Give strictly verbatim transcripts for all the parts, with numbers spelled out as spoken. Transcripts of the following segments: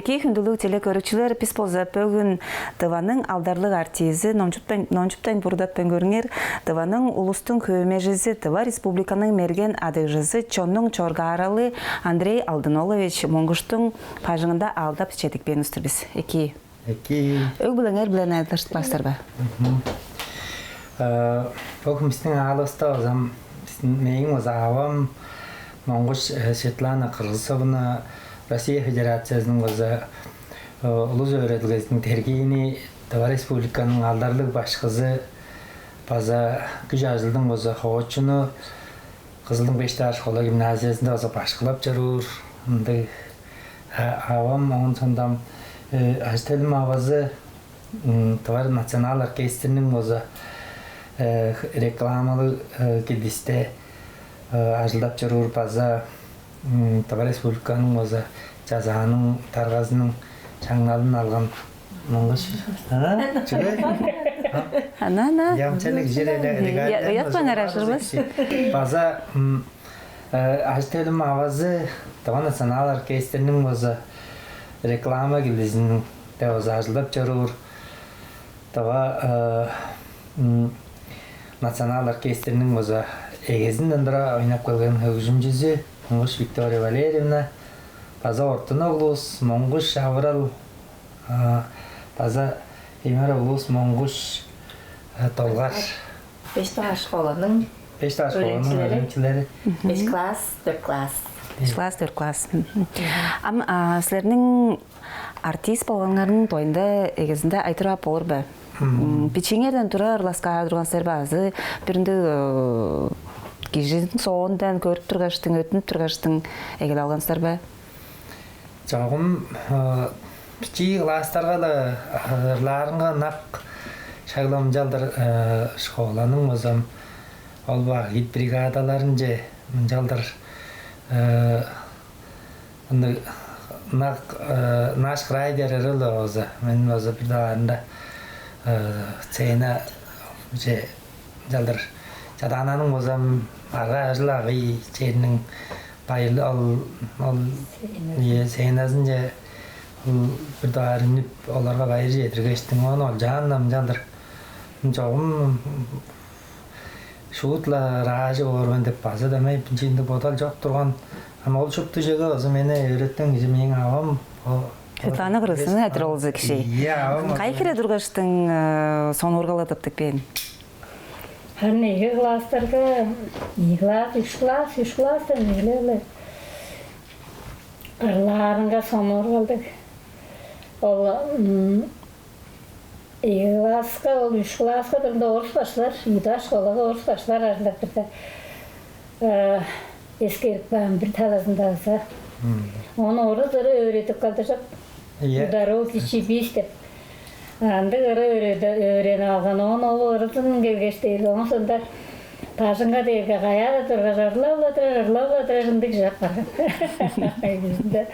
Экии, хүндүлүг телекөрүкчүлер, бис болза бөгүн Тываның алдарлыг артизи, номчуптайн, номчуптайн буруудатпайн көрүңер, Тываның улустуң хөөмейжизи, Тыва Республиканың мерген адыгжызы, чоннуң чоргааралы Андрей Алдын-оолович Монгуштуң бажыңында аалдап чедип кээривис-тир бис. Экии. Экии. Өг-бүлеңер-биле найырлаштыр баастар бе? Мгм. Э, бөгүн бистиң аалывыста база ам, бистиң, мээң база авам Монгуш, э, Светлана Кыргысовна, Россия Федерациязының база, э, улус өөредилгезиниң тергиини, Тыва Республиканың алдарлыг башкызы, база күш-ажылдың база хоочуну, Кызылдың беш дугаар школа-гимназиязында база башкылап чоруур ындыг, а, авам, оон сондам, э, ажы-төлүм авазы, м, Тыва национал оркестрниң база, э, рекламалыг, э, килдисте, э, ажылдап чоруур, база, м, Тыва Республиканың база Чазааның даргазының шаңналын алган Монгуш. А? Чүге? Ана, ана. Ямчалыг жер эле. Уятпаңар, ажырбас. База, м, э, ажы-төлүм авазы Тыва национал оркестрниң база реклама килдизинде база ажылдап чоруур. Тыва, э, м, национал оркестрниң база эгезинден тура ойнап келген хөгжүмчүзү Монгуш Виктория Валерьевна, база ортун оглувус Монгуш Авырал, а, база эмер оглувус Монгуш, а, Долгар. Беш дугаар школаның, беш дугаар школаның өөреникчилери. Өөреникчилери. Беш класс, дөрт класс. Беш класс, дөрт класс. Мгм. Ам, а, силерниң артист болганыңарның дугайында эгезинде айтырып ап болур бе? Мгм. М, бичииңерден тура ырлаксаар турган силер бе? Азы бир ындыг, э, кижиниң соондан көрүп тургаштың, өттүнүп тургаштың эгелеп алган силер бе? Чогум, э, бичии класстарга-ла, э, ырлаарынга ынак, шак-ла мынчалдыр, э, школаның база ол агитбригадаларынче мынчалдыр, э, ындыг ынак, э, «Наш край» дээр ыры-ла база. Мен база бир дугаарында, э, сценаже мынчалдыр Чадаананың база арга-ажыл агый чериниң байыр-, ол, ол, сценазы. Ийе, сценазынче ол бир дугаар үнүп, оларга байыр чедиргештиң, оон олчаан-на мынчалдыр чогум шуут-ла ыраажы боор мен деп база дөмей бинчиинде бодал чок турган. Ам ол шупту чүвеге база мени өөреткен кижи мээң авам. Светлана Кыргысовна айтырар болза кижи. Ийе, авам. Кайы хире тургаштың, э, сонуургал тыптып кээн? Харын ийи класстарга, ийи класс, үш класс, үш класстан эгелеп-ле ырлаарынга сонуургал тыптып. Ол, м, ийи класска, ол үш класска турда орус башкылар, ийи дугаар школага орус башкылар ажылдап турда, э, эскерип каан бир талазында база. Мм. Ону орус ыры өөредип кагдыржып, ийе, «Дорогу чипис» деп. Ындыг ыры өөреди-, өөренип алган. Оон ол ырызын келгеш дээрге, оон соонда бажыңга дээрге каяа-даа тургаш, ырлап-ла турар, ырлап-ла турар, ындыг чыгып барган. Эгезинде.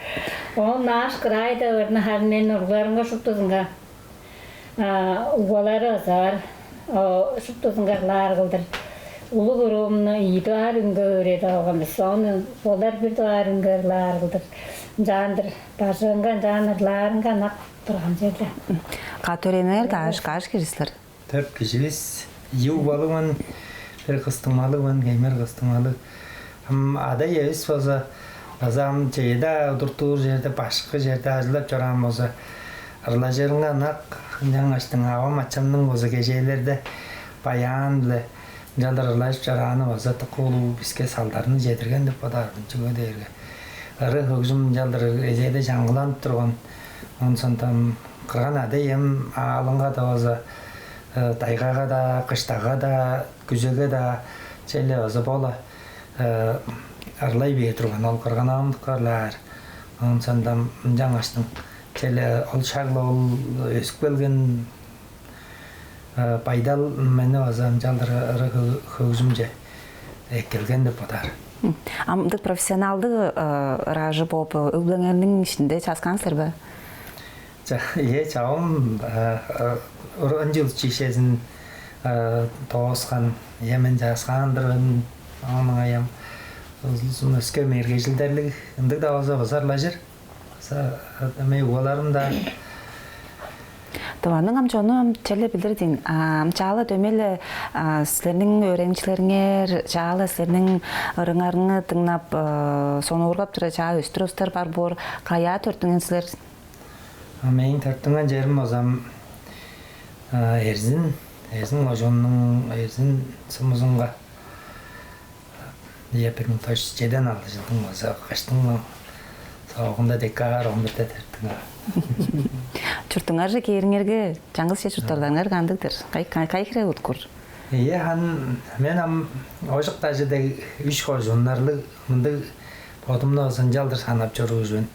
Оон «Наш край» деп ырны харын мен уругларымга шуптузунга, а, угбалары база бар. О, шуптузунга ырлаар кылдыр. Улуг уруумну ийи дугаар үнге өөредип алган бис. Оон олар бир дугаар үнге ырлаар кылдыр. Ынчаан-дыр бажыңынга, ынчаан ырлаарынга ынак турган черле. Кады төрээниңер каш, каш кижи силер? Дөрт кижи бис. Ийи угбалыг мен, бир кыстың малыг мен, хеймер кыстың малыг. Ам ада-иевис болза, база ам чеде удуртуур черде, башкы черде ажылдап чораан болза, ырлажырынга ынак, ынчангаштың авам-ачамның болза кежээлерде баян-биле ынчалдыр ырлажып чорааны база дыка улуг биске салдарны чедирген деп бодаар мен. Чүге дээрге ыры-хөгжүм ынчалдыр эзээде чаңгыланып турган, оон сондам кырган ада-ием аалынга-даа база, э, тайгага-даа, кыштагга-даа, күзегге-даа черле база бо-ла, э, ырлай бээр турган, ол кырган-авамдыкка ырлаар. Оон сондам ынчангаштың черле ол шак-ла ол өзүп келген, э, байдал мени база ынчалдыр ыры хө-, хөгжүмче эккелген деп бодаар. М. Ам ындыг профессионалдыг, э, ыраажы бооп, э, өг-бүлеңерниң иштинде чааскаан силер бе? Ча-, ийе, чавам, э, э, уран чүүл училищезин, э, дооскан, ийе, мен чааскаан-дыр мен, оон ыңай ам улустуң өске мергежилдерлиг, ындыг-даа болза, база ырлажыр. Эми угаларым-даа. Тываның ам чону ам черле билир дийин. А, ам чаа-ла дөмей-ле, а, силерниң өөреникчилериңер, чаа-ла силерниң ырыңарны дыңнап, а, сонуургап турар чаа өстүр улустар бар боор. Каяа төрүттүнген силер? А, мээң төрүттүнген черим болза ам, а, Эрзин, Эрзин кожууннуң Эрзин сумузунга. Ийе, бир муң тос чүс чеден алды чылдың болза, кыштың соогунда, декабрь он бирде төрүттүнген. Чуртуңарже кээриңерге, чаңгыс чер чурттардарыңар кандыг-дыр? Кай, кай, кай хире уткур? Ийе, хан, мен ам ожук дажы дег үш кожууннарлыг мындыг бодумну ынчалдыр санап чоруур мен.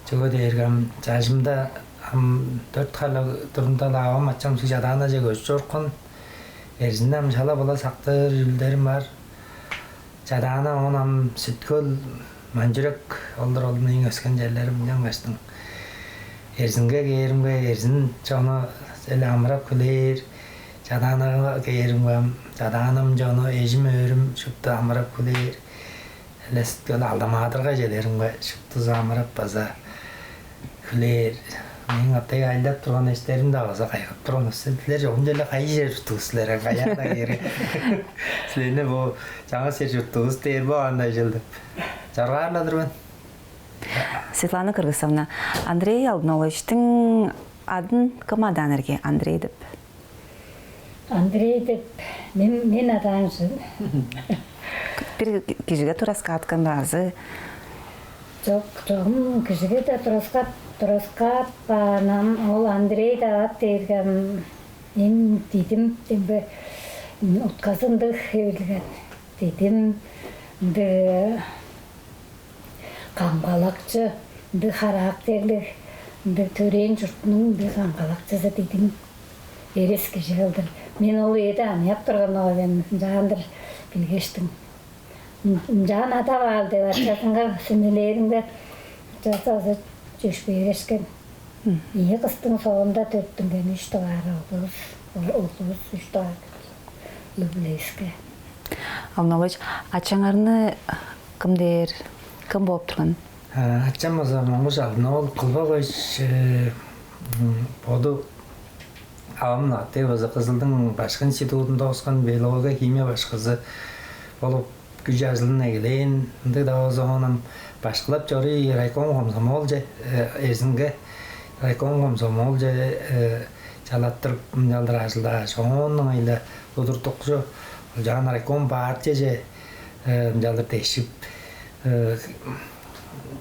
Чүге дээрге ам чажымда, ам дөрт харлыг турумда-ла авам, ачам суг Чадаанаже көжүп чорупкан. Эрзинде ам шала-була сактыр чүүлдерим бар. Чадаана, оон ам Сүт-Хөл, Манчүрек, ол-дур ол мээң өскен черлерим. Ынчангаштың Эрзинге кээримге, Эрзин чону черле амырап хүлээр. Чадаанага кээримге, ам Чадаанам чону, эжим-өөрүм шупту амырап хүлээр. Эле Сүт-Хөл, Алдан-Маадырга чедеримге, шуптузу амырап база хүлээр. Мээң аттайга ажылдап турган эштерим-даа база кайгап турган: «Силер чогум черле кайы чер чурттуг силер, каяа-даа кээрге, силерни бо чаңгыс чер чурттугувус дээр бо аңаа чыл» деп. Чоргаар-ла-дыр мен. Светлана Кыргысовна, Андрей Алдын-ооловичтиң адын кым адаан ирги, Андрей деп? Андрей деп мен, мен адаан чын. Бир кижиге тураскааткан бе азы? Чок, чогум кижиге-даа тураскаат-, тураскаатпаан. Ам ол Андрей деп ат дээрге ам эң дидим демги, м, утказы ындыг эвилген. Дидим ындыг камгалакчы, ындыг характерлиг, ындыг төрээн чуртунуң ындыг камгалакчызы дидим. Эрес кижи кылдыр. Мен ол үеде аныяк турган-на мен, ынчаандыр билгештиң. Ын-, ынчаан адап аал деп ачазынга сүмелээримге, ачазы азы чөпшээрешкен. Ийи кыстың соонда төрүттүнген үш дугаар оглувус, оглувус үш дугаар. Юбилейске. Алдын-оолович, ачаңарны кым дээр, кым бооп турган? А, ачам база Монгуш Алдын-оол Кылбакович, э, м, боду авам-на аттыг база Кызылдың башкы институдун дооскан, биология, химия башкызы болуп, күш-ажылын эгелээн. Ындыг-даа болза, оон ам башкылап чоруй райком комсомолче, э, Эрзинге райком комсомолче, э, чалаттырып, ынчалдыр ажылдааш, оон ыңай-ла удуртукчу, ол чаан райком партияже, э, ынчалдыр дешип, э,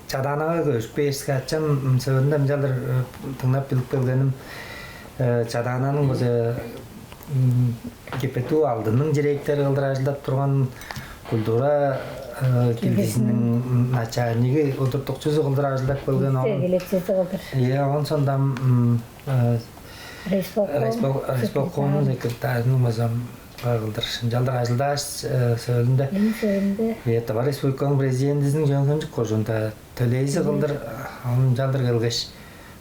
Чадаанага көжүп кээривиске, ачам сөөлүнде ынчалдыр, э, дыңнап билип келгеним, э, Чадаананың база, м, ГПТУ алдының директору кылдыр ажылдап турган, культура, э, килдизиниң, м, начальниги, удуртукчузу кылдыр ажылдап келген. Оон, килдизиниң килдечизи кылдыр. Ийе, оон соонда, м, э, райисполком, райисполком секретарь. Секретарының база кылдыр ынчалдыр ажылдааш, э, сөөлүнде, эң сөөлүнде, э, Тыва Республиканың президентизиниң Чөөн-Хемчик кожуунда төлээзи кылдыр, э, ынчалдыр келгеш,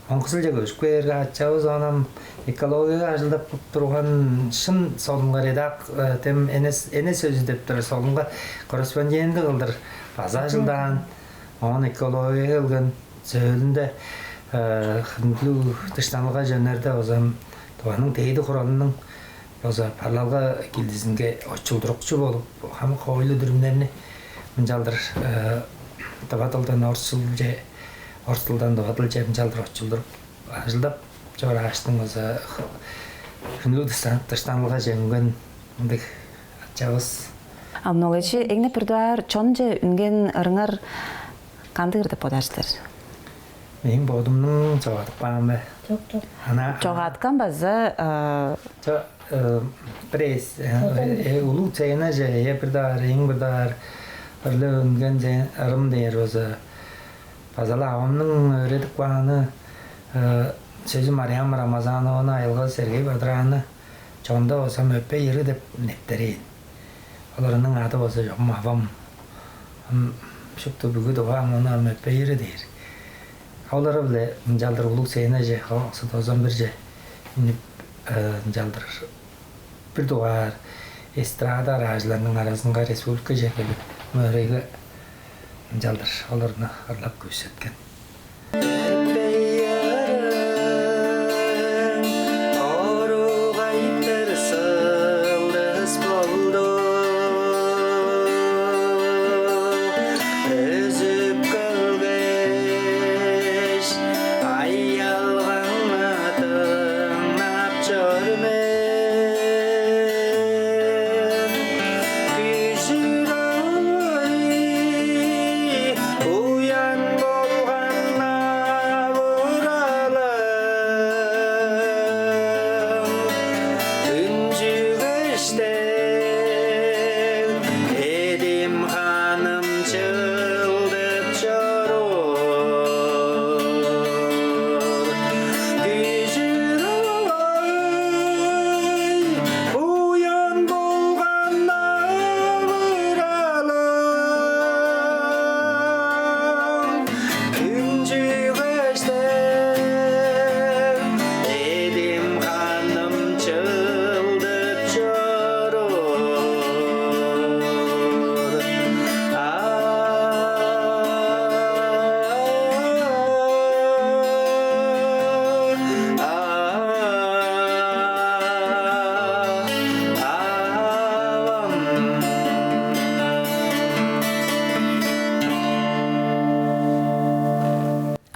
оон Кызылче көжүп кээрге, ачавыс оон ам экологияга ажылдап турган, «Шын» солунга редак-, э, тем, «Эне с-, эне сөзү» деп турар солунга корреспонденти кылдыр база ажылдаан. Оон экологияга келген, сөөлүнде, э, хүндүлүг дыштанылгаже үнерде база Тываның Дээди Хуралының база парлалга килдизинге очулдурукчу болуп, хамык хоойлу-дүрүмнерни мынчалдыр, э, тыва дылдан орус дылче, орус дылдан тыва дылче мынчалдыр очулдуруп, ажылдап чорааштың база хүндүлүг дышта-, дыштанылгаже үнген мындыг ачавыс. Алдын-оолович, эң-не бир дугаар чонче үнген ырыңар кандыг-дыр деп бодаар силер? Мээң бодумнуң чогадып каан бе? Чок, чок. Ана чогааткан база, э, чо-, э, бир эвес, э, э, улуг сценаже, э, бир дугаар, эң бир дугаар ырлап үнген ырым дээр болза, база-ла авамның өөредип кааны, э, сөзү Мариям Рамазанованы, аялгазы Сергей Бадырааны чонда болза «Мөпей ыры» деп нептерээн. Ол ырының ады болза чогум «Авам». Ам шупту бүгү Тывам ону «Мөпей ыры» дээр. Ол ыры-биле ынчалдыр улуг сценаже, хо-, сыдозан бирже үнүп, э, ынчалдыр бир дугаар эстрада ыраажыларының аразынга республика чергелиг мөөрейге ынчалдыр ол ырны ырлап күүсеткен.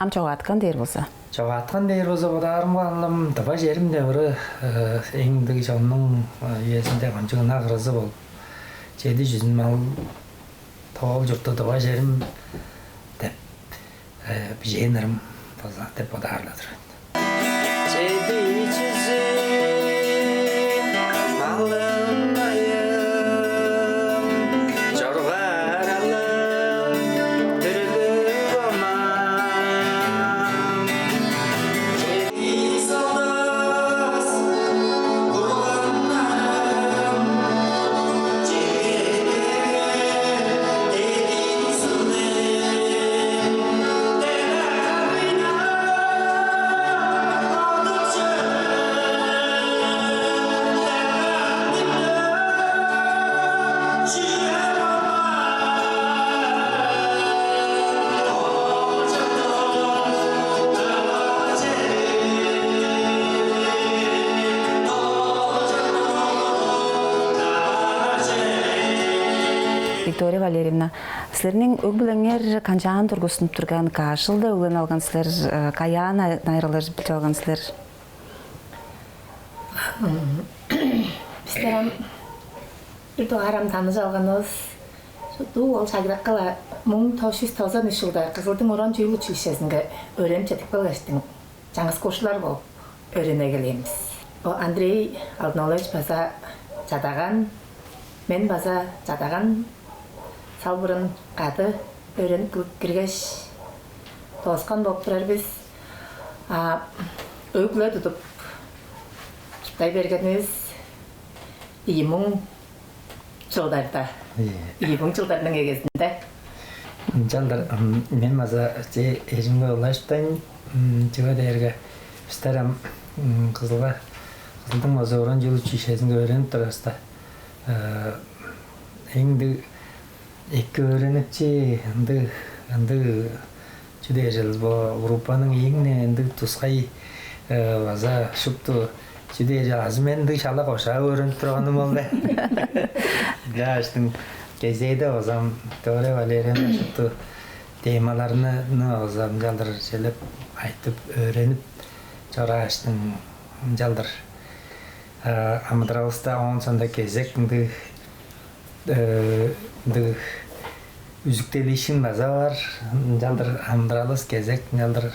чогааткан дээр болза? Чогааткан дээр болза, бодаарымга, ам тыва черим деп ыры, э, эң ындыг чоннуң, э, үезинде кончуг ынак ырызы болуп, «Чеди чүзүн мал тоол чурттуг тыва черим» деп, э, бижээн ырым болза деп бодаар-ла турган. Чеди чүзүн малым, байым, чоргааралым, дүрлүг омам. Чеди солдас курганнарым, чегелер эдин сылдым. Виктория Валерьевна, силерниң өг-бүлеңер канчаан тургустунуп турган, каш чылда өгленип алган силер, э, каяа най-, найыралдажып билчип алган силер? Бистер ам бир дугаар ам таныжып алганывыс шупту ол шагыракка-ла муң тос чүс тозан үш чылда Кызылдың уран чүүл училищезинге өөренип чедип келгештиң, чаңгыс курсчулар бооп өөрене келген бис. Бо Андрей Алдын-оолович база чадаган, мен база чадаган салбырын кады өөренип кирип киргеш, дооскан болуп турар бис. А өг-бүле тудуп чурттай бергенивис ийи муң чылдарда. Ийе. Ийи муң чылдарның эгезинде. Ынчалдыр, ам, мен база че эжимге улаштайн, м, чүге дээрге бистер ам, м, Кызылга, Кызылдың база уран чүүл училищезинге өөренип турарывыста, э, эң ындыг эки өөреникчи, ындыг, ындыг, чүү дээр чыл, бо группаның эң-не ындыг тускай, э, база шупту, чүү дээр чыл, азы мен ындыг шала кошаап өөренип турганым ол бе? Ынчангаштың кезээде база ам Виктория Валерьевна шупту темаларны, ны база ынчалдыр челеп, айтып, өөренип чорааштың, ынчалдыр, э, амыдыралывыста оон соонда кезек ындыг, э, ындыг үзүктелиишкин база бар. Ынчалдыр амыдыралывыс кезек, ынчалдыр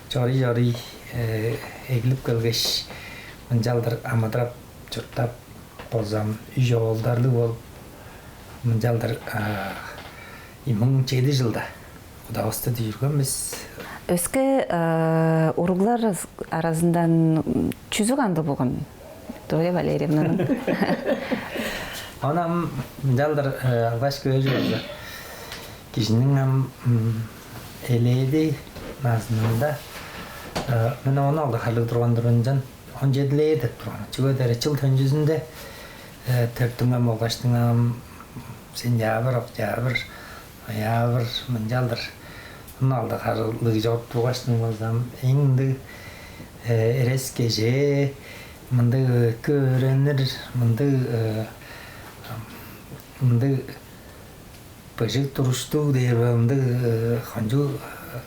чоруй-чоруй, э, эглип келгеш, мынчалдыр амыдырап, чурттап болза ам, үш оолдарлыг болуп, мынчалдыр, а, ийи муң чеди чылда удавысты дүжүрген бис. Өске, э, уруглар аразындан чүзү кандыг болган, Виктория Валерьевнаның? Оон ам мынчалдыр, э, алгаш көөр болза, кижиниң ам, м, элээди назынында, э, мен он алды харлыг турган турган, ынчан он чедилээр деп турган. Чүге дээрге чыл төнчүзүнде, э, төрүттүнген болгаштың, ам сентябрь, октябрь, ноябрь, мынчалдыр он алды харлыг чоруп тургаштың болза ам, эң ындыг, э, эрес-кежээ, мындыг эки өөренир, мындыг, э, мындыг быжыг туруштуг дээр бе, ындыг, э, кончуг, э,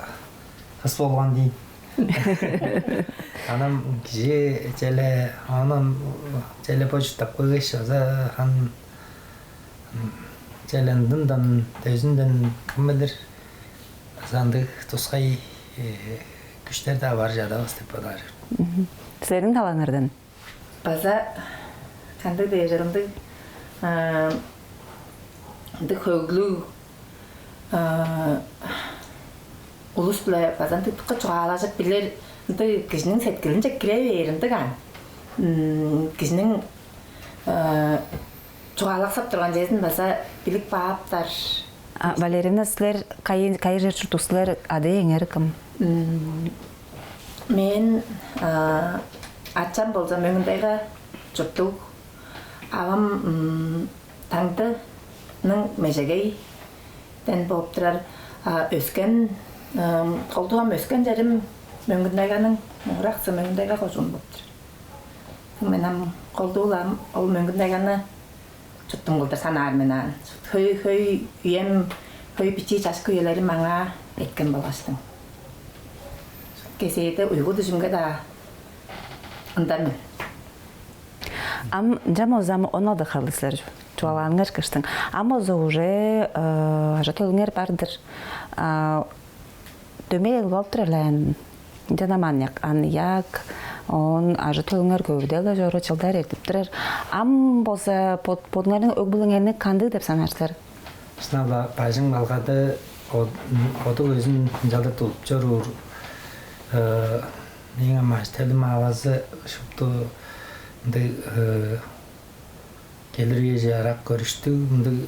кыс болган дийин. Анаа кижи черле, оон черле бо чурттап келгеш, база хан, м, черле ындындан, дөзүнден кым билир, база ындыг тускай, э, күштер-даа бар чадавас деп бодаар. Мгм. Силерниң талаңардан? База кандыг дээр, ындыг, а, ындыг хөглүг, а, улус-биле база ындыг дыка чугаалажып билир, ындыг кижиниң сеткилинче кире бээр ындыг аан. М, кижиниң, а, чугаалаксап турган чүвезин база билип кааптар. А, Валерьевна, силер кайы, кайы чер чурттуг силер, ада-иеңер кым? М, мен, а, ачам болза Мөңгүн-Тайга чурттуг, авам, м, Таңдының Межегейден болуп турар, а, өскен, м, колдугам өскен черим Мөңгүн-Тайганың Муңгур-Аксы, Мөңгүн-Тайга кожуун болуп турар. Мен ам колдуу-ла ам ол Мөңгүн-Тайганы чуртум кылдыр санаар мен аан. Хөй, хөй үем, хөй бичии чашкы үелерим аңаа эрткен болгаштың. кезээде уйгу-дүжүмге-даа ындан мен. Ам ынчан болза, ам ону-даа харлыг силер чугаалааныңар ышкаштың. Ам болза уже ажы-төлүңер бар-дыр. Дөмей эгелеп алып турар-ла аан. Ынчан ам аныяк, аныяк, оон ажы-төлүңер көвүдел-ле чоруур, чылдар эртип турар. Ам болза бодуңарның өг-бүлеңерни кандыг деп санаар силер? Шынап-ла, бажың-балгады, боду-көзүн ынчалдыр тудуп чоруур. Мээң ам ажы-төлүм, авазы шупту ындыг келир үеже ырак көрүштүг, ындыг.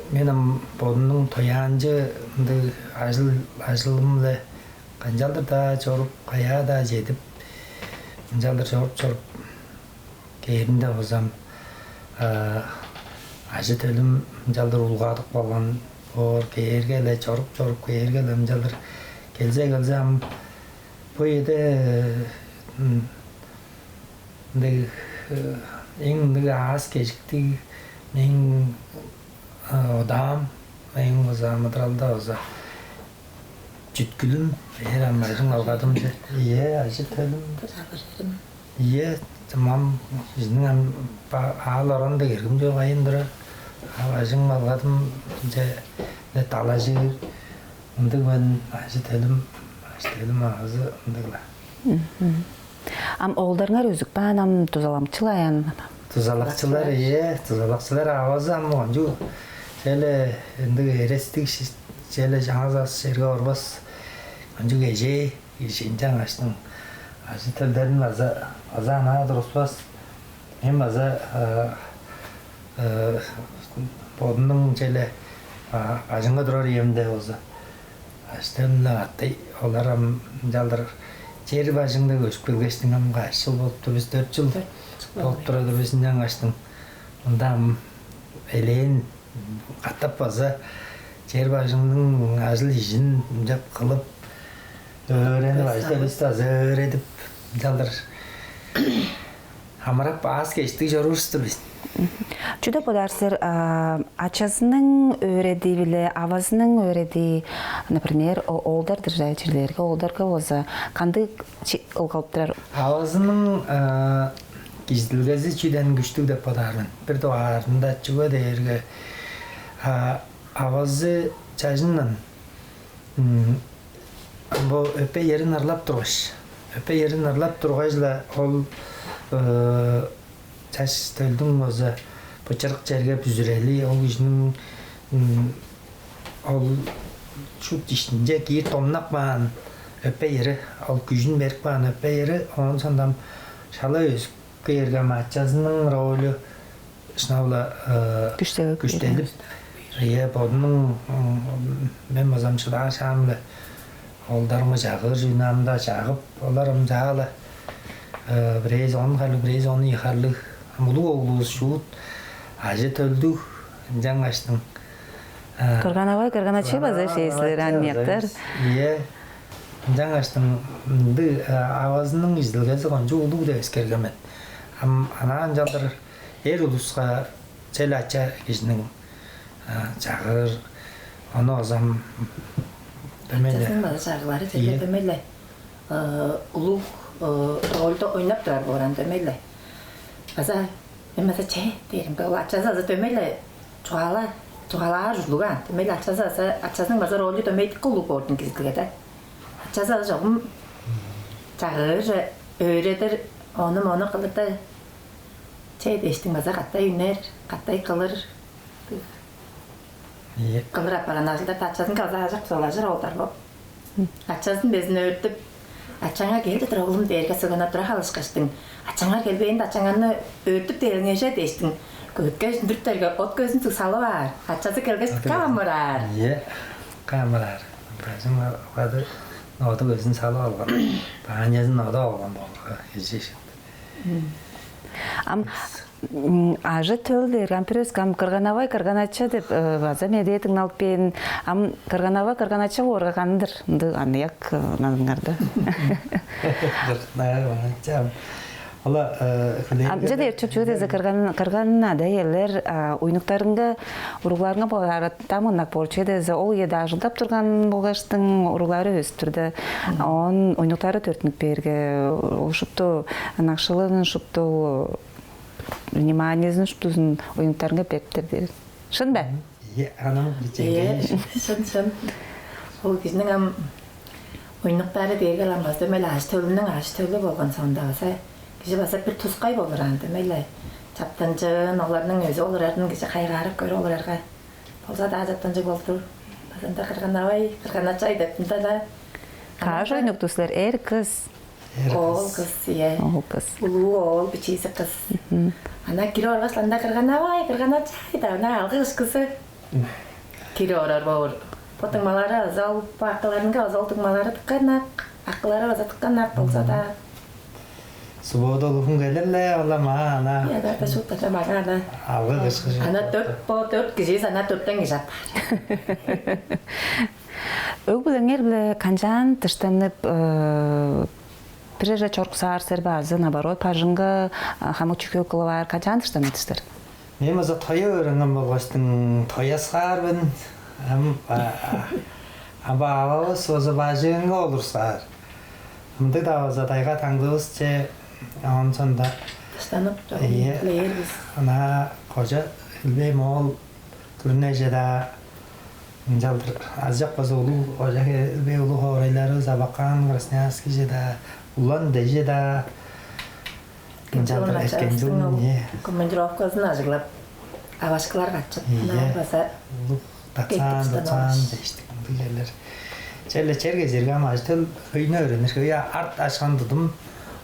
Мен ам бодумнуң тояанчы ындыг ажыл, ажылым-биле канчалдыр-даа чоруп, каяа-даа чедип, ынчалдыр чоруп-чоруп кээримде болза ам, ажы-төлүм ынчалдыр улгадып калган боор, кээрге-ле, чоруп-чоруп кээрге-ле, ынчалдыр келзе-келзе ам бо үеде ындыг, эң ындыг аас-кежиктиг мээң одаам, мээң болза амыдыралда болза чүткүлүм, эр ам бажың-балгадым деп. Ийе, ажы-төлүм. Ийе, ам кижиниң ам аал-оран дег эргим чок айын турар. А бажың-балгадымче-ле далажыр. Ындыг мен, ажы-төлүм, ажы-төлүм, авазы ындыг-ла. Ам оолдарыңар өзүп каан, ам дузаламчылар аан? Дузалакчылар, ийе, дузалакчылар. Авазы ам кончуг черле ындыг эрестиг, черле чаңгыс аас черге орбас, кончуг эжээ кижи, ынчангаштың ажы-төлдерин база, база анаа туруспас. Мен база бодумнуң черле бажыңга турар үемде болза, ажы-төлүм-биле кады, олар ам ынчалдыр чер бажыңда көжүп келгештиң, ам каш чыл болуп тур бис, дөрт чыл болуп турар-дыр бис, ынчангаштың мында ам элээн катап база чер бажыңның ажыл-ижин ынчап кылып, өөренип, ажы-төлүвүстү база өөредип, ынчалдыр амырап, аас-кежиктиг чоруур-дур бис. Чүү деп бодаар силер, ачазының өөредии биле авазының өөредии, например, оолдар-дыр черлерге, оолдарга болза кандыг ылгалып турар? Авазының кижизидилгези чүден күштүг деп бодаар мен. Бир дугаарында, чүге дээрге авазы чажындан бо өпей-ерин ырлап тургаш, өпей-ерин ырлап тургаш-ла, ол чаш төлдүң болза бо чырык черге бүзүрели, ол кижиниң ол шуут иштинче киир домнап каан өпей-ери, ол күжүн берип каан өпей-ери, оон соонда ам шала өзүп кээрге, ам ачазының ролю шынап-ла күштелип. Ийе, бодунуң, мен база ам шыдаар шаам-биле оолдарымга чагыыр чүвени ам-даа чагып, олар ам чаа-ла бирээзи он харлыг, бирээзи он ийи харлыг, ам улуг оглувус шуут ажы-төлдүг, ынчангаштың. Кырган-авай, кырган-ачай база эвес силер, аныяктар. Ийе. Ынчангаштың ындыг авазының кижизидилгези кончуг улуг деп эскерген мен. Ам анаа ынчалдыр эр улуска черле ача кижиниң чагыыр, ону база ам дөмей-ле. Ачазының база чагыглары черле дөмей-ле улуг рольду ойнап турар боор аан, дөмей-ле. База мен база че дээримге, ол ачазы база дөмей-ле чугаала-, чугаалаар ужурлуг аан. Дөмей-ле ачазы база, ачазының база ролю дөмей дыка улуг боор-дур кижизидилгеде. Ачазы база чогум чагыыр, өөредир, ону-мону кылыр-даа. Че дээштиң база катай үнер, катай кылыр. Ийе. Кылыр апарган ажылдарда ачазынга база аажок дузалажыр оолдар бо. Ачазын безин өөртүп, «Ачаңар кел-дир, оглум» дээрге, сыгына тура халышкаштың, «Ачаңар келбээнде, ачаңарны өөртүп дээриңер че» дээштиң, көдүткеш үндүрүптерге, от-көзүн салып аар. Ачазы келгеш, камыраар. Ийе, камыраар. Бажың-балгады, от-көзүн салып алган, банязын одап алган болгай эжи шынды. Ам ажы-төл дээрге, ам бир өске, ам кырган-авай, кырган-ача деп база медээ дыңналып кээн. Ам кырган-авай, кырган-ача боорга кандыг-дыр ындыг аныяк назыңарда? Кырган-авай, кырган-ача, ам Ола хүлээн. Амча дээр чөпчүгү дезе кырган кырган ада элер уйнуктарынга уругларынга болар там ынак болчу дезе ол үеде ажылдап турган болгаштың уруглары өстүрдү. Он уйнуктары төртүнүк берге ол шупту ынакшылыгын шупту вниманиесин шуптузун уйнуктарынга бериптер дээр. Шын бе? Ие, анам Ие, бичейгейиш. Шын шын. Ол кижиниң ам уйнуктары дээрге ам база эмел ажы төлүнүң ажы төлү болган соонда база кижи база бир тускай болур анда эмеле. Чаптанчыын оларның өзү олурарын кижи кайгаарып көрүп олурарга болза-даа чаптанчыг болдур. Базанда кырганавай, кырганачай деп мында да. Каш ойнукту силер эр кыз. Эр Оол кыз. Кыз, ие. Оол кыз. Улуу оол бичиизи кыз. Ана кирип оргаш анда кырганавай, кырганачай да ана алгы кышкызы. Кирип орар боор. Бо дуңмалары аза ол бо акыларынга аза ол дуңмалары тыкканнак, акылары база тыкканнак болза да. Субода улугун келирле, олам аа ана. Я да да шут да мага ана. Алгы кышкы. Ана дөрт бо дөрт кижи ана дөрттен кижи ап. Өг билеңер биле канчаан тыштанып бир эже чоруксаар сер баазы наоборот бажыңга хамык чүкөө кылып аар канчаан тыштанат силер? Мен база тоя өөренген болгаштың тояскаар мен. Ам а- а- аба авабыз база бажыңга олурсаар. Ындыг-даа база тайга таңдывыс че оон сонда Дыштанып Ийе. Билээр бис. Ана кожа илбей моол күрүнеже-даа ынчалдыр азыжак база улуу кожа илбей улуу хоорайларывыс Абакан, Красноярскийже-даа, Улан-Удэже-даа ынчалдыр эрткен жылын ийе. Командировказын ажыглап, авашкылар катчып, Ийе. Ынаа база Улуг датсаан, датсаан дээштик ындыг черлер. Черле чер кезерге ам ажы-төл хөйнү өөренир. Хөй арт ашкан тудум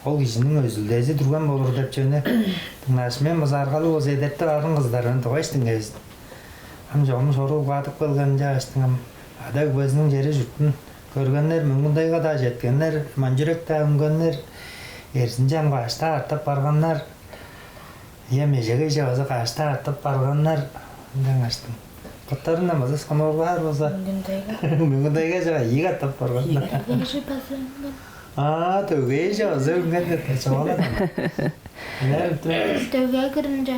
ол кижиниң өзүлдези дүрген болур деп чүвени дыңнааш, мен база аргалыг болза эдертип арын кыздар мен дугайыштың кевизин. Ам чогум шоруу кадып келген чааштың ам ада өгбезиниң чери чуртун көргеннер, Мөңгүн-Тайга-даа четкеннер, Манчүрек-даа үнгеннер, Эрзинче ам каштаа артып барганнар. Ийе, межегейже база каштаа артып барганнар ынчангаштың. Боттарындан база сонуургаар болза Мөңгүн-Тайга. Мөңгүн-Тайга чыга ийик артып барганнар. Дөгээжи база үнген. Аа, дөгээжи база үнген деп чугаалады. Дөгээ кырынче.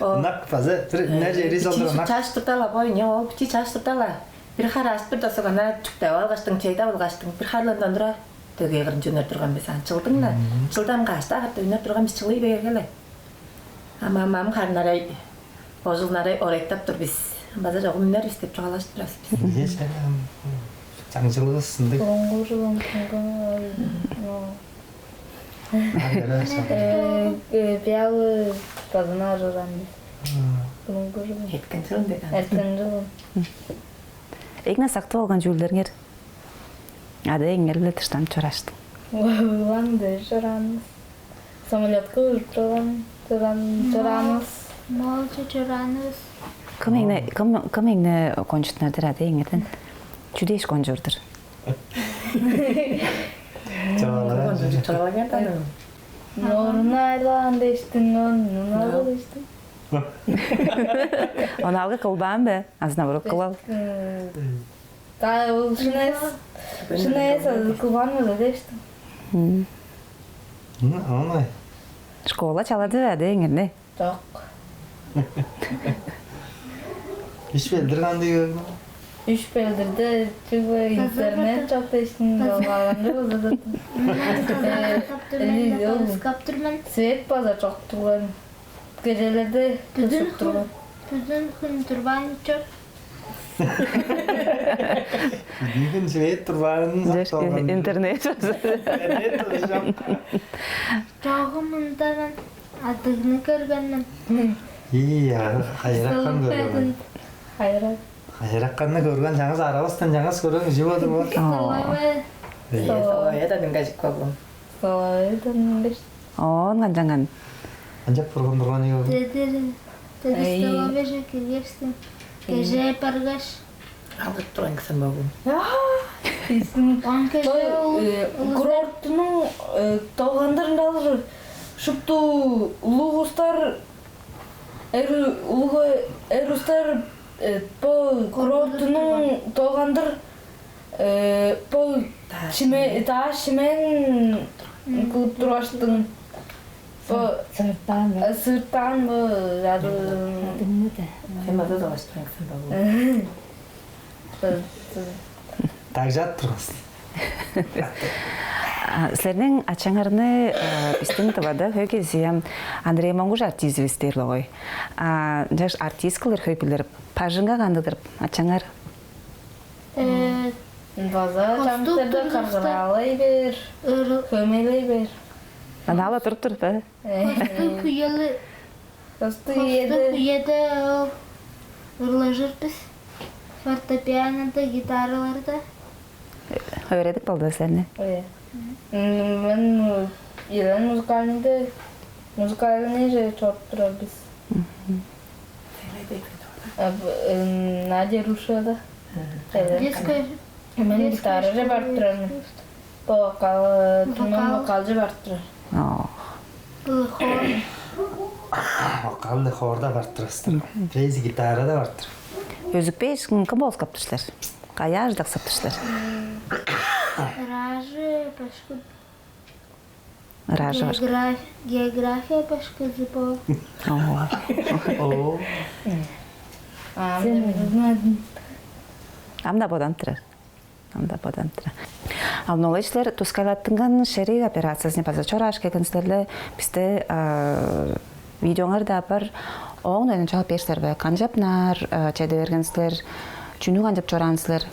Ынак база бир нер жери солдур ынак. Чаш турдала бой, не ол бичи чаш турдала. Бир харааш бир досуг ана чүктеп алгаштың, чейде алгаштың, бир харландан тура дөгээ кырынче үнер турган бис ан чылдың-на. Чылдан каашта хатта үнер турган бис чылый бээргеле. Ама мам харнарай, ожулнарай орайтап тур бис. База чогум үнер бис деп чугаалашып турабыз бис. Ийе, чаңчылывыс ындыг. Бурунгу жылын кымган Биалы базынаар ыран. Эрткен жылын деди. Эрткен жылын. Эң сактып алган чүүлдериңер? Ада эңер биле тыштан чораштың. Улан деш чорааныбыз. Самолетка ужуп турган чораан чорааныбыз. Моолчу чорааныбыз. Кым эңне кым кым эңне кончутнардыр ада эңерден? Чүдеш кончурдур? Чагалаган. Чагалаган. Норун айлаан дештиң он нуналы дештиң. Оналгы кылбаан бе? Азына буруп кылал. Та ол шынайс шынайс азы кылбаан бе дештиң. Аны школа чалады бе дең эмне? Жок. Иш белдир кандыг көрдүң? Иш белдирде чүгле интернет жок дештиң, жалгаган жок. Кап турман. Свет база жок турган. Кежелерде Бүдүн күн турган. Бүдүн күн турбаан чор. Бүгүн свет турбаанын сакталган. Интернет. Интернет туржам. Чогум мындан адыгны көргөнмүн. Ийе, хайраккан көргөн. Хайрак. Хайракканны көргөн жаңыз арабыздан жаңыз көргөн кижи болду бу. Солове. Солове да мынга жик болгон. Солове да мынга. Оон канчанган? Анчап бурган бурган ийгил. Дедер. Дедер солове же киргерсин. Кеже баргаш. Алып турган кысам бөгүн. Ийсин. Он кеже курорттунуң долгандырында алыр шупту улугустар эр улугу эр устар бо курорттунуң долгандыр бо чиме даа шимен Кылып тургаштың, бо сыртаан бе? Сыртаан бо жадылмыды. Эмада далаштырыңсан багу. Дагжат тургус. Силерниң ачаңарны бистиң тывада хөй кезием Андрей Монгуш артизивис дээр логой. Жаш артист кылыр хөй билир. Пажынга кандыдыр ачаңар? База чамдыда каргыралай бер, хөмейлей бер. Анала туруп тур да. Хостук үели Хостук хостук үеде. Үеде ол ырлажыр бис. Фортепианода, гитараларда. Өөредип болду сени. Ой. Мен Елен музыкальныйда музыкальный же чоруп турар бис. Надя Рушева. Детская Мен детская гитараже барып турармын. Бо вокал, тумам вокалчы барып турар. Оо. Хор. Вокалны хорда барып турасыздар. Бирээзи гитарада барып тур. Өзүкпээш кым болускаптыр силер? Каяа ажылдаксаптыр силер? Ражы башкы Ыраажы бар. География башкызы бо. Ооба. Оо. Ам да бодан турар. Ам да бодан турар. Ал нолай силер тускайлаттынган шериг операциязыны база чорааш келген силерле бисте видеоңар да бар. Оон эден чогап берсер бе? Канчап наар чеде берген силер? Чүнү канчап чораан силер?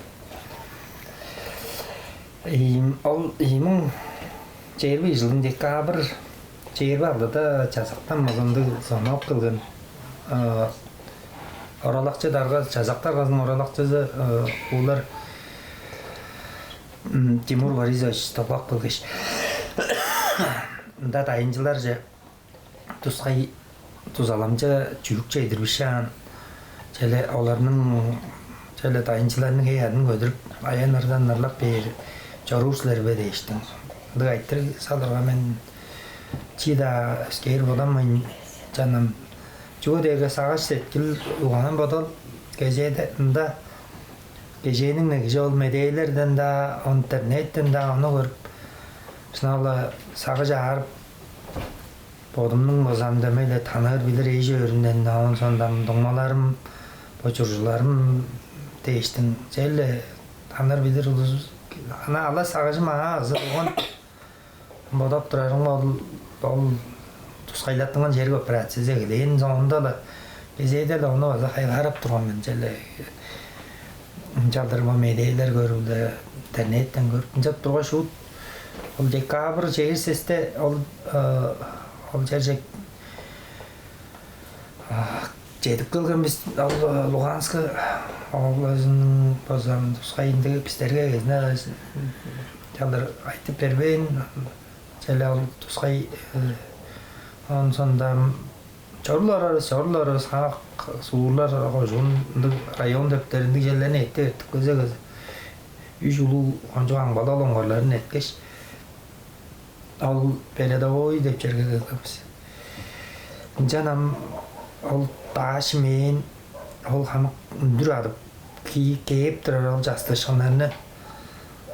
Ийим, ол ийимиң чээрби чылдың декабрь чээрби алдыда чазактан мазындыг зонок кылган. Оралакчы дарга чазак даргазының оралакчызы уулар Тимур Борисович Топак болгаш ында дайынчыларже тускай дузаламча чүък чедирбишаан, чүле оларның чүле дайынчыларның хей-аъдын көдүрүп, аян-ырдан ырлап бээр чоруур силер бе дээштиң. Ындыг айтырыг салырга мен чии-даа өскээр боламайн, чанам. Чүге дээрге сагыш-сеткил, угаан-бодал кезээде ында кежээниң негиже ол медээлерден-даа, интернеттен-даа ону көрүп, шынап-ла сагыш аарып, бодумнуң база ам дөмей-ле таныыр билир эш-өөрүмден, оон соонда ам дуңмаларым, бо чуржуларым дээштиң черле таныыр билир улус. Ана ала сагыжым аңаа ызы болган. Бодап турарым ол, ол тускайлаттынган черик операциязы эгелээн соонда-ла кезээде-ле ону база хайгаарап турган мен черле. Ынчалдыр бо медээлер көрүп-ле, интернеттен көрүп, ынчап тургаш, шуут ол декабрь чээрби сесте ол, ол черже чедип келген бис. Ол Луганск облазының база тускай ындыг бистерге кезине чалдыр айтып бербээн, черле ол тускай. Оон соонда чоруларывыс, чоруларывыс, хамык суурлар, кожуун, ындыг район дептери, ындыг черлерни эртип эртип келзе, кезе үш улуг кончуг аңбал олоңгарларын эрткеш, ол передовой деп черге келген бис. Ынчан ам ол дааш мээң ол хамык үндүр адып, кии-, кээп турар ол частыышкыннарны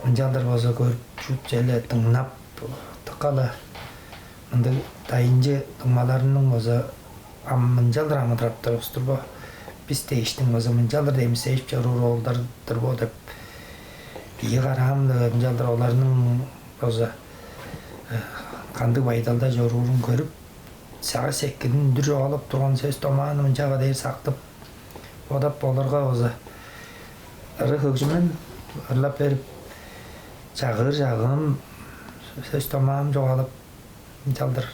ынчалдыр болза көрүп, шуут черле дыңнап, дыка-ла мындыг дайынчы дуңмаларының болза ам мынчалдыр амыдырап турувус-тур бо, бис дээштиң болза мынчалдыр демисежип чоруур оолдар-дыр бо деп, ийи караам-биле ынчалдыр оларның болза кандыг байдалда чоруурун көрүп, сагыш-сеткилин үндүр чугаалап турган сөс-домааны мынчага дээр сактып, бодап, оларга база ыры-хөгжүмүн ырлап берип, чагыыр-чагыым, сөс-домаам чугаалап, ынчалдыр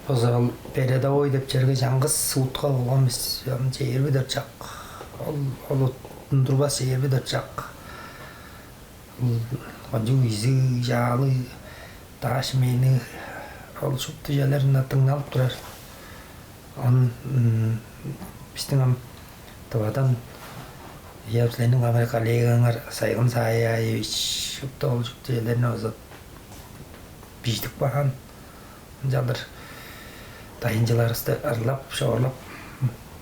база ол передовой деп черге чаңгыс утка болган бис. Ам чээрби дөрт чак. Ол, ол уттундурбас чээрби дөрт чак. Ол кончуг изиг, чаалыг дааш мээни ол шупту черлеринден дыңналып турар. Он бистиң ам Тывадан Явзленниг хамырык коллегаңар Сайгын Саяевич шупту ол шупту черлерни база бижидип каан. Ынчалдыр дайынчыларывысты ырлап, шоорлап,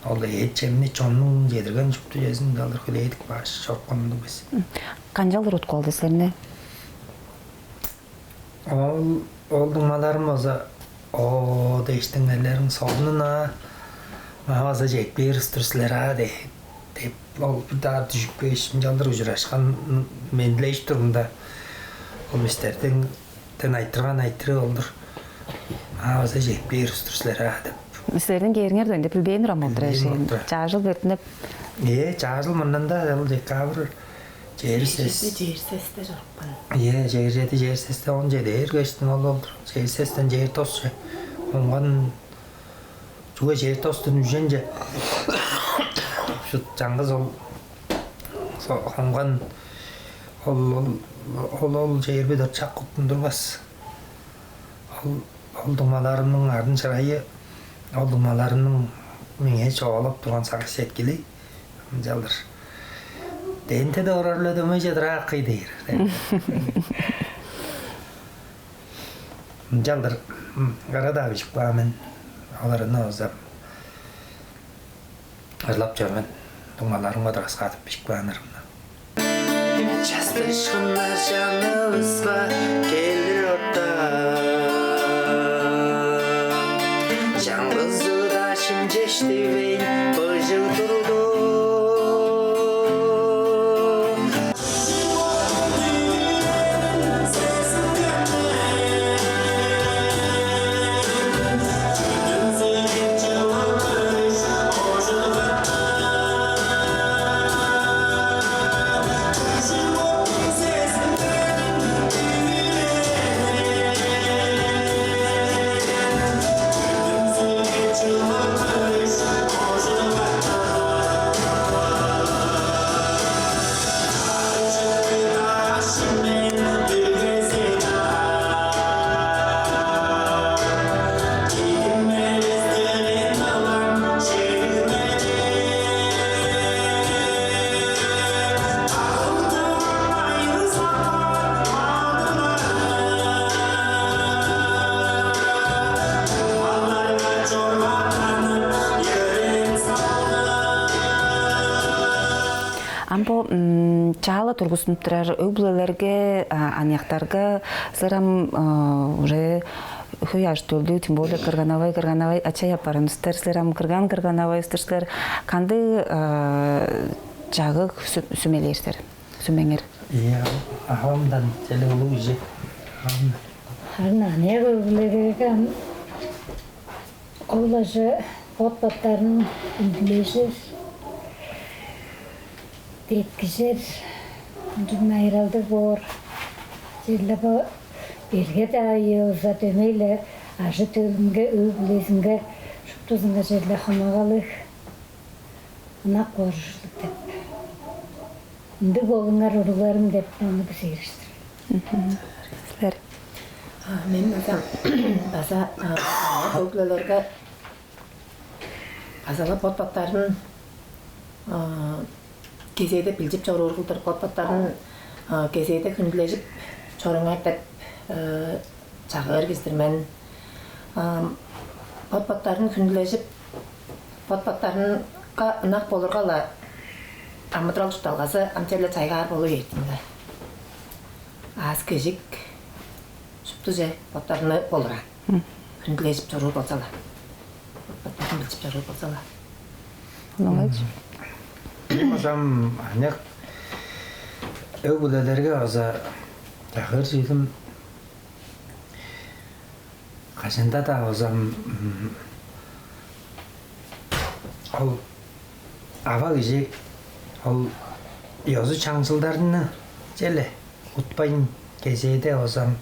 ол эът-чемни, чоннуң чедирген шупту чезин ынчалдыр хүлээдип кааш, чорупкан ындыг бис. Канчалдыр уткуп алды силерни? Ол, ол дуңмаларым база: «О, дээштиң, элериң солунун аа, маа база чедип кээр устур силер аа», — де-, деп, ол бир даа дүжүп кээш, ынчалдыр ужурашкан, мендилежип турумда, ол бистерден, ден айтырган айтырыы ол-дур: «Маа база чедип кээр устур силер аа», — деп. Силерниң кээриңер дөйнү билбээн турам ол-дур. Билбээн эжиин болуп турар. Чаа чыл бертинип. Ээ, чаа чыл мурнунда ол декабрь чээрби сес. Чээрби сес. Чээрби сесте чорупкан. Ийе, чээрби чеди, чээрби сесте, он чеди эргештиң ол, ол чээрби сестен чээрби тосче хонган, чүге чээрби тостан үженче шут чаңгыс ол со-, хонган ол, ол, ол, ол чээрби дөрт шак куттун турбас. Ол, ол дуңмаларымның арын-чырайы, ол дуңмаларымның меңээ чугаалап турган сагыш-сеткили ынчалдыр. Дентеде орар-ла дөмей чедир ааккый дээр. Ынчалдыр ыры-даа бижип каан мен. Оларны озам ырлап чор мен. Дуңмаларымга-даа каскадып бижип каан ырымны. Частышкыннар чанывыска келир орта. Чаңгыз ыдашым чештивейн быжыг турду. Ам бо, м, чаа-ла тургустунуп турар өг-бүлелерге, а, аныяктарга силер ам, а, уже хөй ажы-төлдү, тем более кырган-авай, кырган-авай ачай апарган улус-тур силер, ам кырган, кырган-авай улус-тур силер. Кандыг, а, чагыг сү-, сүмелээр силер? Сүмеңер. Ийе, авамдан черле улуг кижи. Авам. Харын аныяк өг-бүлелерге ам ол-ла чүве бот-боттарын хүндүлежир, деткижер, ынчан майыралдыг боор. Черле бо берге-даа үе болза, дөмей-ле ажы-төлүнге, өг-бүлезинге, шуптузунга черле хомагалыг, ынак боор ужурлуг деп. Ындыг болуңар, уругларым, деп ону күзээриштир. Мгм. Силер? А, мен база, база, а, өг-бүлелерге база-ла бот-боттарын, а, кезээде билчип чоруур кылдыр, бот-боттарын, а, кезээде хүндүлежип чоруңар деп, а, чагыыр кижи-дир мен. А, бот-боттарын хүндүлежип, бот-боттарынга ынак болурга-ла, амыдырал чуртталгазы ам черле чайгаар болу бээр-дир ийин. Аас-кежик шупту чүве боттарынга болур аан. Мгм. Хүндүлежип чоруур болза-ла. Боттарын билчип чоруур болза-ла. Оңайчы. Мгм. Мен база ам аныяк өг-бүлелерге база чагыыр чүүлүм, кажан-даа база ам, м, ол ава кижи ол ёзу-чаңчылдарны черле утпайн, кезээде база ам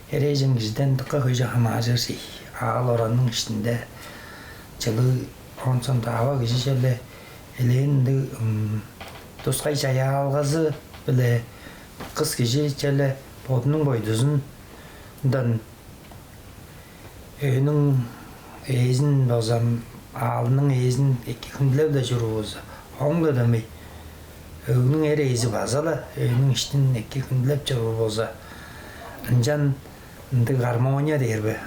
херээжен кижиден дыка хөйже хамааржыр чүве. Аал-оранның иштинде чылыг, оон соонда ава кижи черле элээн ындыг, м, тускай чаяалгазы-биле, кыс кижи черле бодунуң бойдузундан өөнүң ээзин база ам, аалының ээзин эки хүндүлеп-ле чоруур болза, ооң-биле дөмей өгнүң эр ээзи база-ла өөнүң иштин эки хүндүлеп чоруур болза, ынчан ындыг гармония дээр бе,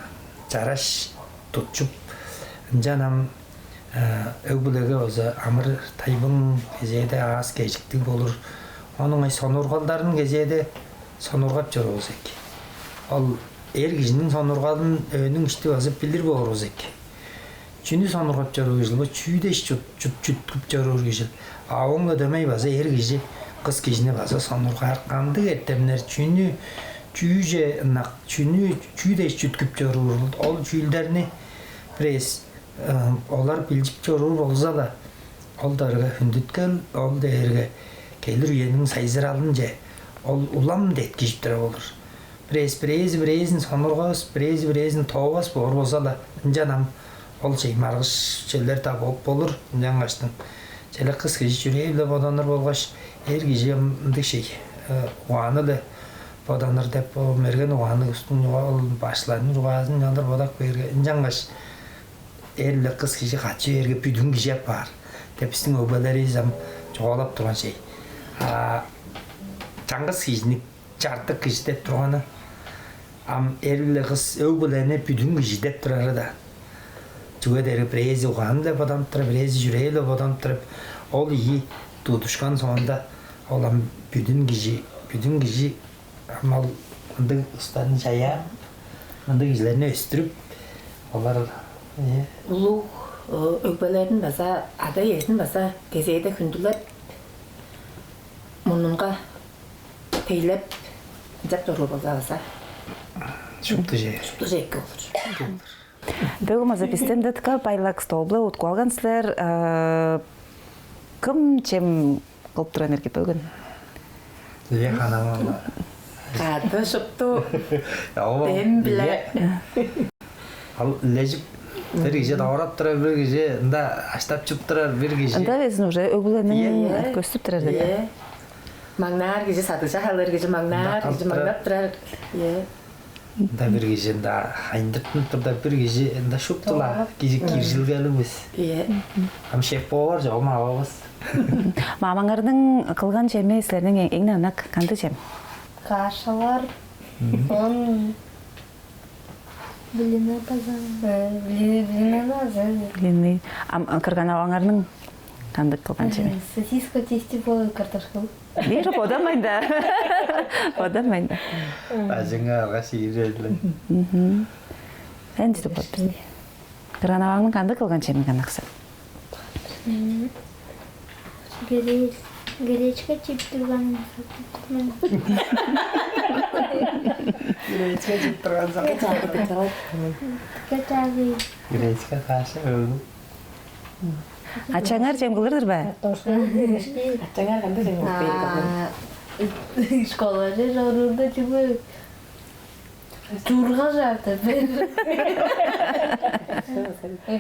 чараш тутчуп, ынчан ам, э, өг-бүлеге база амыр-тайбың, кезээде аас-кежиктиг болур. Оон ыңай сонуургалдарын кезээде сонуургап чоруур болза эки. Ол эр кижиниң сонургалын өөнүң ишти база билир боор болза эки. Чүнү сонургап чоруур кижил, бо чүү дээш чүткүп чоруур кижил? А оон-на дөмей база эр кижи кыс кижини база сонургаар кандыг эртемнер, чүнү, чүүже ынак, чүнү, чүү дээш чүткүп чоруур, ол чүүлдерни бирээз олар билчип чоруур болза-ла, ол дээрге хүндүткел, ол дээрге келир үениң сайзыралынче ол улам деткижип турар болур. Бирээзи бирээзин сонургавас, бирээзи бирээзин тоовас боор болза-ла, ынчан ам ол чей маргыш черлер-даа болуп болур. Ынчангаштың черле кыс кижи чүрээ-биле боданыр болгаш, эр кижи ындыг чей угааны-биле боданыр деп, бо мерген угаанныг улустуң ол башкыларының чугаазын алыр бодап кээрге, ынчангаш эр-биле кыс кижи кады чүве эрге бүдүн кижи апаар деп бистиң өгбелеривис ам чугаалап турган чей. А чаңгыс кижини чартык кижи деп турганы, ам эр-биле кыс, өг-бүлени бүдүн кижи деп турары-даа. Чүге дээрге бирээзи угаан-биле боданып турар, бирээзи чүрээ-биле боданып турар. Ол ийи тудушкан соонда, ол ам бүдүн кижи, бүдүн кижи ам ол ындыг устарны чаяап, ындыг кижилерни өстүрүп, олар улуг өгбелерин база, ада-иезин база кезээде хүндүлеп, мурнунга тейлеп, ынчап чоруур болза база шупту же, шупту же эки болур. Бөгүн база бистен дытка байлак столбла уткуп алган силер. Кым чем кылып турган эрге бөгүн? Ле ханама. Кады шупту. Дем биле. Ал лежип бир кижи давырап турар, бир кижи ында аштап чуп турар, бир кижи. Ында безин уже өгүлениң көстүп турар деди. Маңнаар кижи садыжа халыр кижи маңнаар кижи маңнап турар. Ында бир кижи ында хайындыртынып турда, бир кижи ында шуптула кижи киржилгелиг бис. Ие. Ам шеф боор жок мавабыз. Мамаңарның кылган чеми силерниң эң ынак кандыг чем? Кашалар, он блина база. Блина база. Блины. Ам кырган аваңарның кандыг кылган чеми? Сосиска тести болу картошка. Бир бодамайн да. Бодамайн да. Ажыңа арга шиирелле. Мгм. Энди деп боддум. Кырган аваңның кандыг кылган чеми ынаксы? Гречка чип турган. Гречка чип турган. Гречка каша өлү. Ачаңар чем кылыр-дыр бе? Ачаңар кандай чем кылып? Школаже чоруурда чүгү чурга жаартып бер.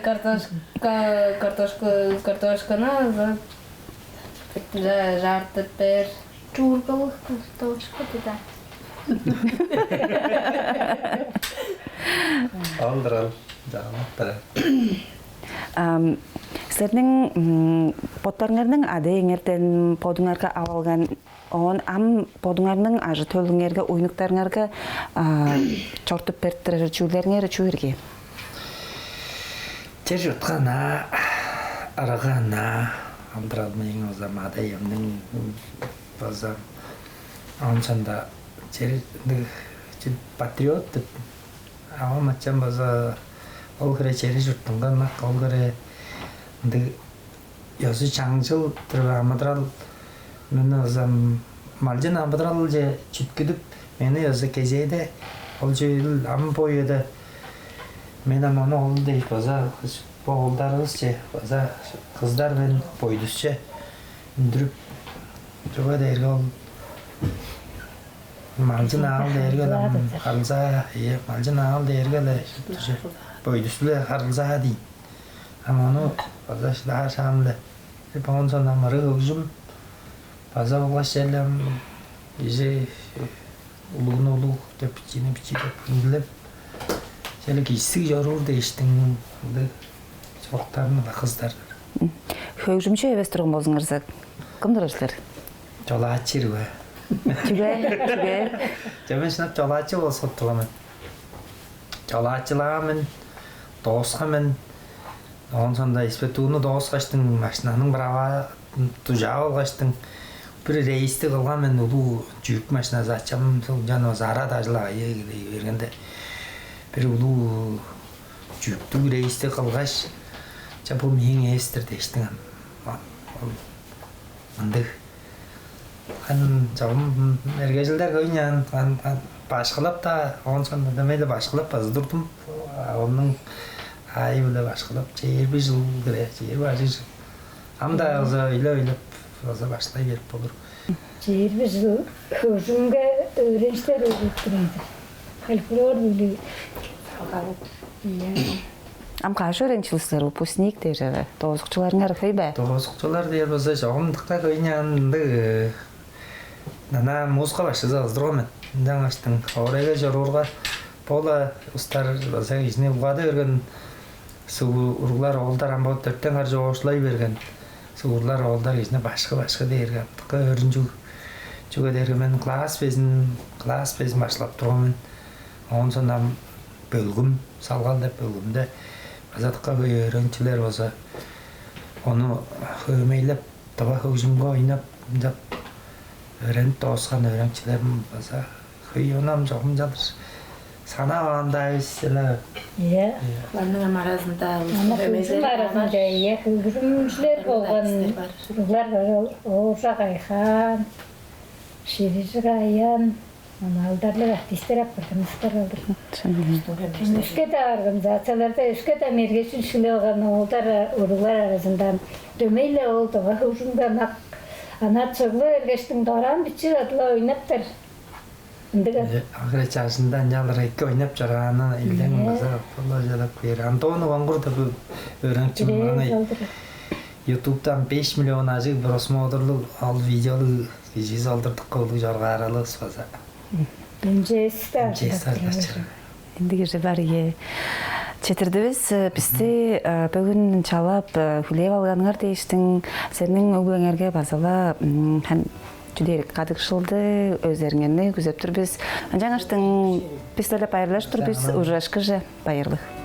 Картошка, картошка, картошканы жаартып бер. Чургалык картошка да. Алдырал. Жаматтыр. Силерниң боттарыңарның ада-иеңерден бодуңарга ап алган, оон ам бодуңарның ажы-төлүңерге, уйнуктарыңарга чортуп берип турар чүүлдериңер чүү ирги? Чер чуртка ынаа, ырыга ынаа, алдыралмайың озам ада-иемниң база оон чанда чер ындыг патриот деп Авам ачам база ол хире чери чуртунга ынак, ол хире ындыг ёзу чаңчыл-дыр амыдырал. Мени ызам малчын амыдыралче чүткүдүп, мени ызы кезээде ол чүүл ам бо үеде мен ам ону ол дег база бо оолдарывысче база кыздар мен бойдусче үндүрүп чүге дээрге ол Малчын аал дээрге-ле харылзаа, ийе, малчын аал дээрге-ле шупту чер. Бойдус-биле харылзаа дейн. Ам ону база шыдаар шаам-биле. Оон соон ам ырыг-өгжүм база болгаш черле ам кижи улугну улуг деп, бичиини бичии деп хүндүлеп, черле кижизиг чоруур дээштиң ындыг чоруктарны-ла кыздар. Хөгжүмчү эвес турган болзуңарза, кым турар силер? Чолаачы ирги бе? Чүге? Чүге? Ча мен шынап чолаачы болсуп турган мен. Чолаачылаан мен, дооскан мен. Оон соонда испетууну дооскаштың, машинаның права дужаап алгаштың, Бир рейсти кылган мен, улуу чүък машиназы, ачам ынчан база арат ажыл-агый бергенде, бир улуу чүъктүг рейсти кылгаш, ча, бу мээң эвес-тир дээштиң ам. Ол мындыг. Ам чогум мергежилдер хөйнү ан, ан, ан башкылап-даа, оон соонда дөмей-ле башкылап база турдум. Авамның аайы-биле башкылап, чээрби чыл кире, чээрби ажыг чыл. Ам-даа база өйлеп-өйлеп база башкылай берип болур. Чээрби чыл хөгжүмге өөреникчилер өөредип турар-дыр. Фольклор билиг. Ийе. Ам каш өөреникчилиг силер, выпускник дээр чүве? Доозукчуларыңар хөй бе? Доозукчулар дээр болза, чогум дыка хөйнү ындыг, э, ана музыка башкызы кылдырган мен. Ынчангаштың хоорайга чоруурга, бо-ла улустар база кижини улгады берген, суг-, уруглар, оолдар ам бо дөртен хар чоокшулай берген. Суг-, уруглар, оолдар кижини башкы, башкы дээрге дыка өөрүнчүг. Чүге дээрге мен класс безин, класс безин башкылап турган мен. Оон соонда ам бөлгүм, салгал деп бөлгүмде база дыка хөй өөреникчилер болза, ону хөөмейлеп, тыва хөгжүмге ойнап, ынчап өөренип дооскан өөреникчилерим база хөй, ону ам чогум чалдыр санап аңаа-даа эвес, ынаа. Ийе. Ийе. Оларның ам аразында улустуң. Ана хөгжүм аразында, ийе, хөгжүмчүлер болган артистер бар. Уруглар бар, ол Ооржак Айхан, Ширижик Аян, ам алдарлыг артистер апарган улустар ол-дур. Чын. Өске-даа организацияларда, өске-даа мергежилчилер болган оолдар, уруглар аразында дөмей-ле ол тыва хөгжүмге ынак, ана чыглы бергештиң дораан бичии кадыла ойнаптар. Ындыг. Э, ак хире чажында ынчалдыр эки ойнап чорааны илдең. Ийе. База коло чалап кээр. Антон Вангур деп бо өөреникчим. Бирээ аңай. Салдыр. Ютубтан беш миллион ажыг просмотрлуг, ол видеолуг кижи салдырдык, колдуг чоргааралывыс база. Ынчеста. Ынчеста артып чоруур. Ындыг кижи бар, ийе. Четтирдивис, э, бисти, э, бөгүн чалап, э, хүлээп алганыңар дээштиң, силерниң өг-бүлеңерге база-ла, м, хан-, чүү дээр ийик, кадыкшылды, өзериңерни күзеп тур бис. Ынчангаштың бис-даа байырлажып тур бис, ужурашкыже, байырлыг.